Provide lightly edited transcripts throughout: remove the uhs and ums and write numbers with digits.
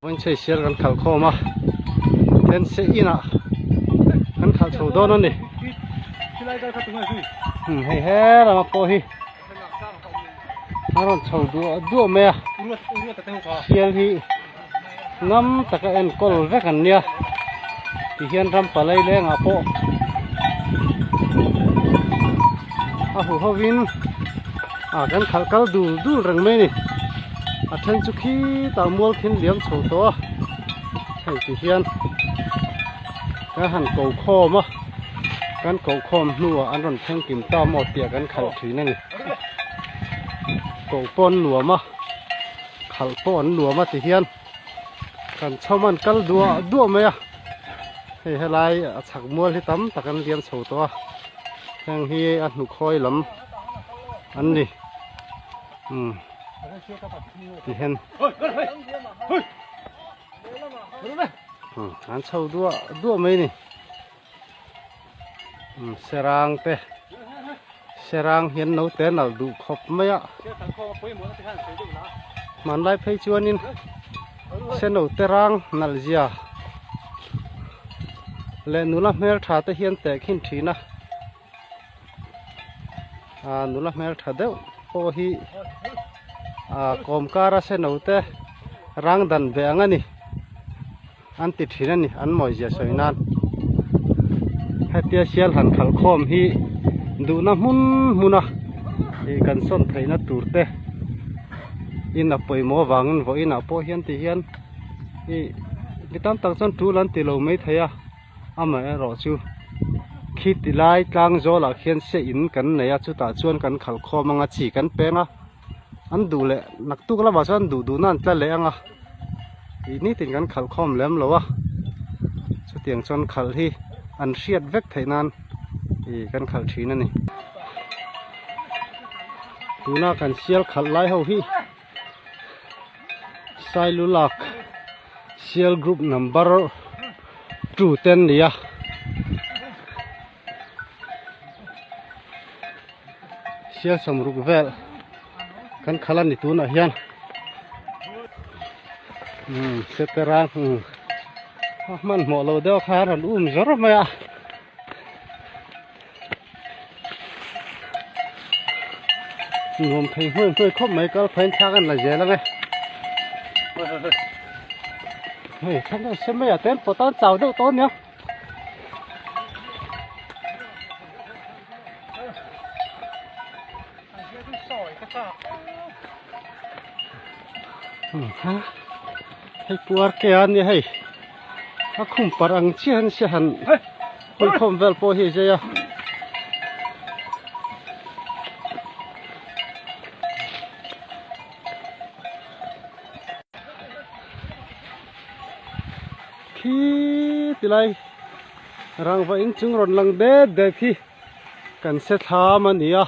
Vawiinchei sial kan khalh khawm a, then se inah kan khalh chho dawn a ni. Umm hei he lama pawh hi a rawn chho duah duah mai a, sial hi ngam taka enkawl vek an nia tihian ram palai lengah pawh a huh hovin ah kan khalh kal dul dul reng mai a ni. A then chu khitah mual khin liam chho tawh a hei ti hian kan han ko khawm a kan ko khawm hnuah an rawn thleng kim ta maw tih ah kan khalh thin a ni ko pawh an nuam a khalh pawh an nuam a ti hian kan chhawm an kal duah duah mai a hei helai a chhak mual hi tam tak an liam chho tawh a heng hi a hnukhawi lam an ni umm. Ti hian an chho duah duah mai a ni serang te serang hian naute nalh duh khawp mai a hmanlai phei chuanin se naute rang nalh zia leh nula hmeltha te hian tehkhin thin a. Aa nula hmeltha deuh pawh hi aa kawm kara se no te rang dan ve ang a ni an ti thin a ni an mawi zia sawi nan hetia sial han khalh khawm hi duhna hmun hmun a ih kan sawn theihna tur te in a pawimawh avangin vawiin ah pawh hian ti hian ih mi tam tak chuan tul an ti lo maithei a. Amaherawh chu khi ti lai tlang zawl ah khian se in kan nei a chutah chuan kan khalh khawm anga chi kan peng a an duh leh naktuk lamah chuan duh duhna an tla leh anga ih nitin kan khalh khawm lem lo a chutiang chuan khalh hi an hriat vek theih nan ih kan khalh thin a ni tuna kan sial khalh lai ho hi Sailulak sial group number 2 te an ni a sial sawmruk vel kan khalh a ni tunah hian umm setera umm a hmanhmawh lo deuh kha a rawn um zawr mai a. Nuam thei hnuai hnuai khawp mai kal phain thlak an la zel ang e hei thlang deuh se mai ah te an pawt a an chau deuh tawh ania hei puar ke a nia hei a khum parh ang chiah an sia han Huikhawm vel pawh hi zei a. Khi tilai rangva inchung rawn lang det det hi kan se thlam a ni a.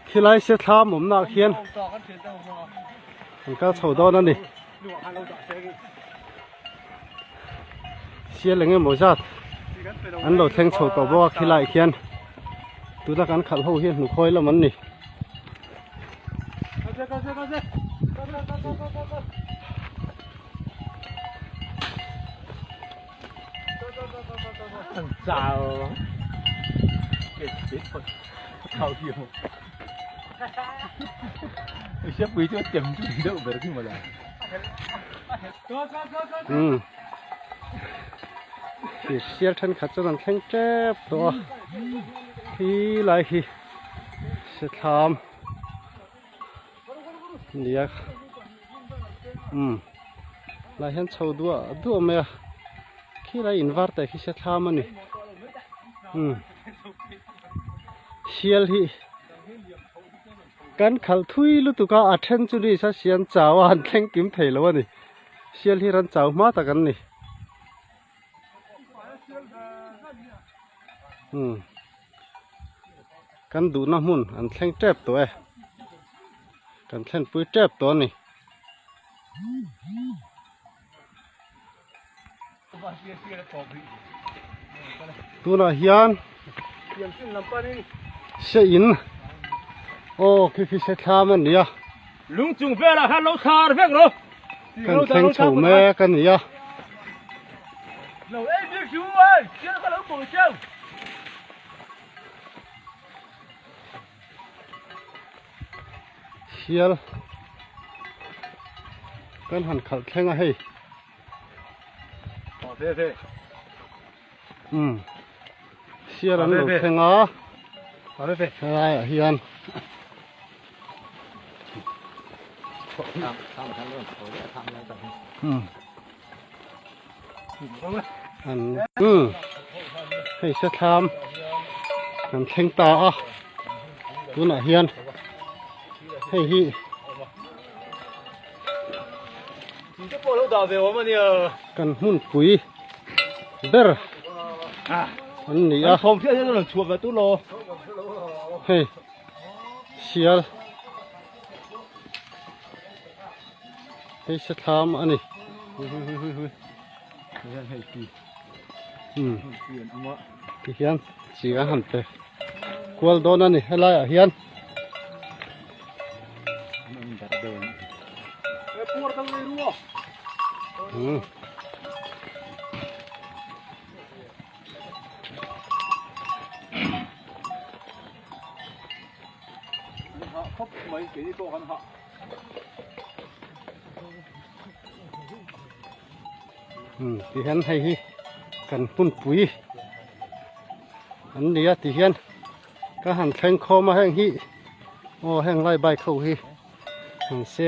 Khilai se thlam awmna ah khian an kal chho dawn a ni. Sial eng emaw zat an lo thleng chho tawh bawk a khilaiah khian tuna kan khalh ho hi hnukhawi lam an ni. Umm thir sial thenkhat chuan an thleng tep tawh a khi lai hi sethlam nia umm lai hian chho duah duah mai a khi lai in var te khi sethlam a ni umm sial hi. Kan khalh thui lutuk a, a then chu ni sa sian chau a han thleng kim thei lo a ni. Sial hi ran chau hma tak an ni. Umm kan duhna hmun an thleng tep tawh e. Kan thlenpui tep tawh a ni. Tunah hian se in aw khi khi se thlam a ni a. Lung chung velah khan lo thar vek rawh. Kan thleng chho mek a ni a. Lo ei bik chu ai, chiang ka lo pawh cheu. Sial kan han khalh thleng a hei. Ve ve. Um. Sial an lo thleng a. Ve ve. Helaiah hian. Um. An um. Hei se thlam kan thleng ta a. Tunah hian hei hi Kan hmunpui ber an ni a. Hei sial hei se thlam a ni. Tihian chi an han pe kual dawn a ni helaiah hian. Tihian hei hi kan hmunpui an ni a tihian ka han thleng khawm a heng hi aw heng lai bike ho hi han se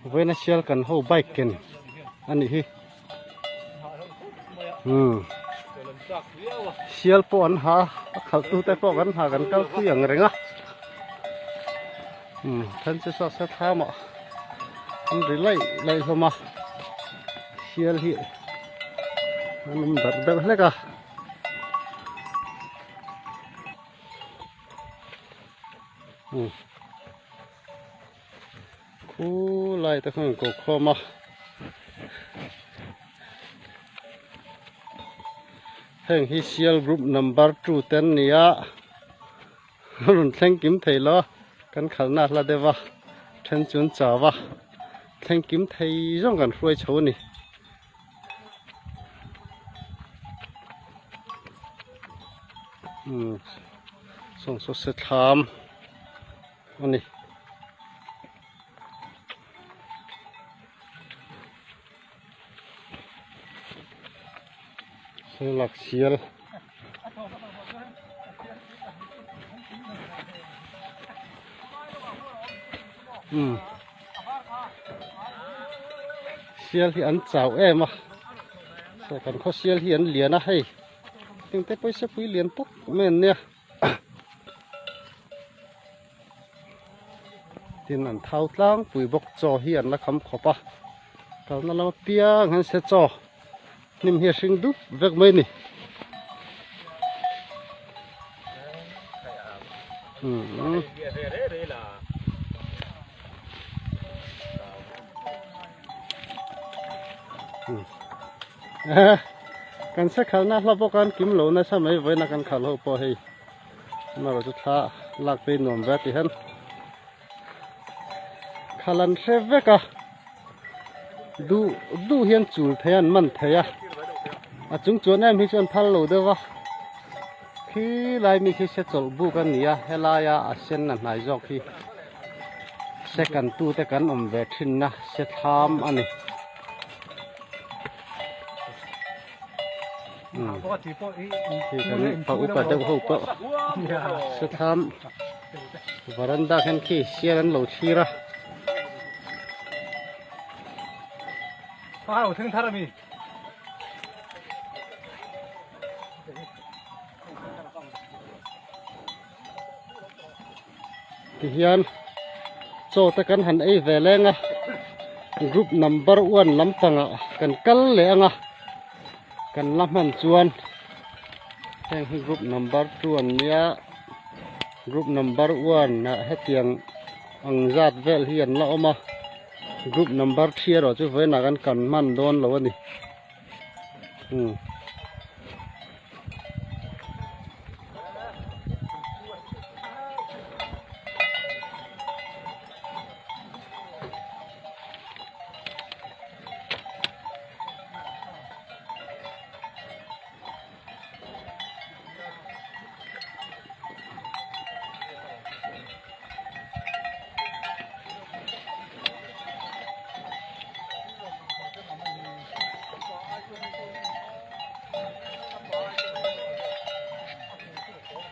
vawiin a sial kan ho bike ken a nih hi umm sial pawh an ha a a khalh tu te pawh kan ha kan kal pui ang reng a umm then chu saw se thlam ah an ri laih laih hlawm a sial hi an awm darh deuh hlek a. Khulai te khan ko khawm a heng hi sial group number 2 te an ni a rawn thleng kim thei lo kan khalhna hla deuh a then chu an chau a thleng kim thei zawng kan hruai chho a ni. Umm sawng saw se thlam a ni. Lak sial. Umm sial hi an chau em a saw kan khaw sial hi an lian a hei engte pawisa pui lian tak mai an nia tin an thau tlangpui bawk chaw hi an la kham khawp a kalna lam apiang hian se chaw hnim hi a hring dup vek mai a ni. Kan se khalna hla bawk an kim lo nasa mai vawiin a kan khal ho pawh hei amaherawh chu thla lak phei nuam ve a ti hian khal an hre vek a duh duh hian chul thei a an man thei a a chung chuan em hi chuan phal lo deuh a khi lai mi khi se chawlh buk a ni a helaia a sen a hnai zawk hi second tu te kan awm ve thin na se thlam a ni. Khi kan pa upa deuh ho pawh se thlam varanda khan khi sial an lo thlir a. Tihian chaw te kan han ei ve leng a group number one lampangah kan kal leh ang a kan la hman chuan heng hi group number two an nia group number one ah hetiang ang zat vel hi an la awm a group number three erawh chu vawiinah kan kan hman dawn lo a ni. Umm.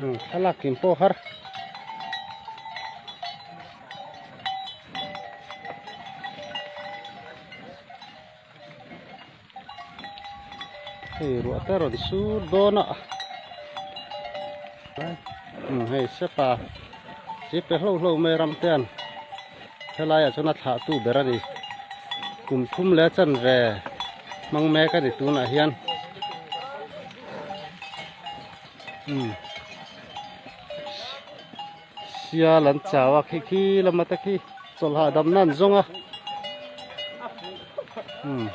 Thlalak kim pawh har. Hei ruah te rawn sur dawn a hei sepa chi pe hlo hlo mai ram te an helai ah chuan a thlah tu ber a ni kum thum leh a chanve hmang mek a ni tunah hian umm sial an chau a khi khi lama te khi chawlh hahdam na an zawng a umm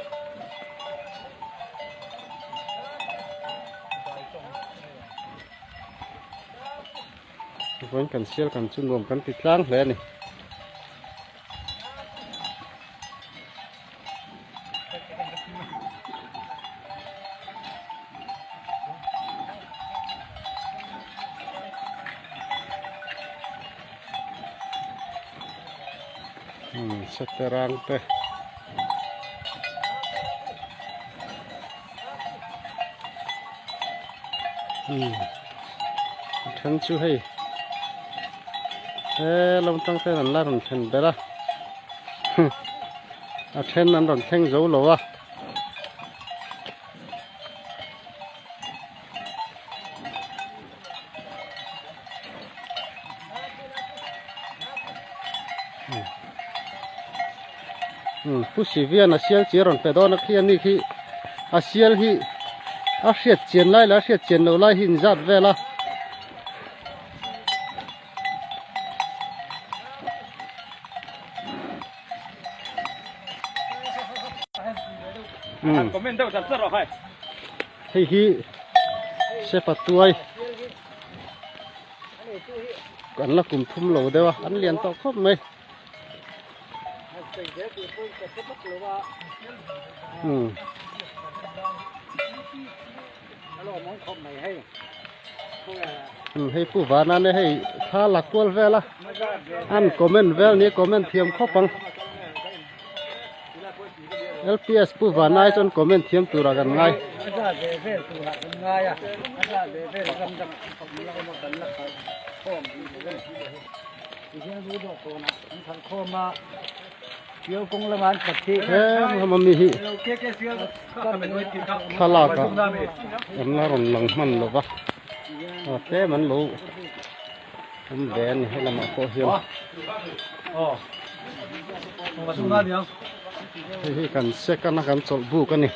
vawiin kan sial kan chu nuam kan ti tlang hle a ni. Hmm, seterang te. Hmm. Then chu hei. He lam tang ten an la rawn thlen ber a. A then an rawn thleng zo lo a. Pu Sivian a sial chi a rawn pe dawn a khi a ni khi a sial hi a hriat chian lai leh a hriat chian loh lai hi inzat vel a. Hei hi sepa tuai an la kum thum lo deuh a an lian tawh khawp mai. Hei pu vana ne hei thla la kual vel a an comment vel ni comment thiam khawp ang lps pu vana ai chuan comment thiam turah kan ngai. He mami hi thlalak ah an la rawn lang hman lo va a tlem an lo awm ve a ni he lamah pawh hian hei hi kan second a kan chawlh buk a ni.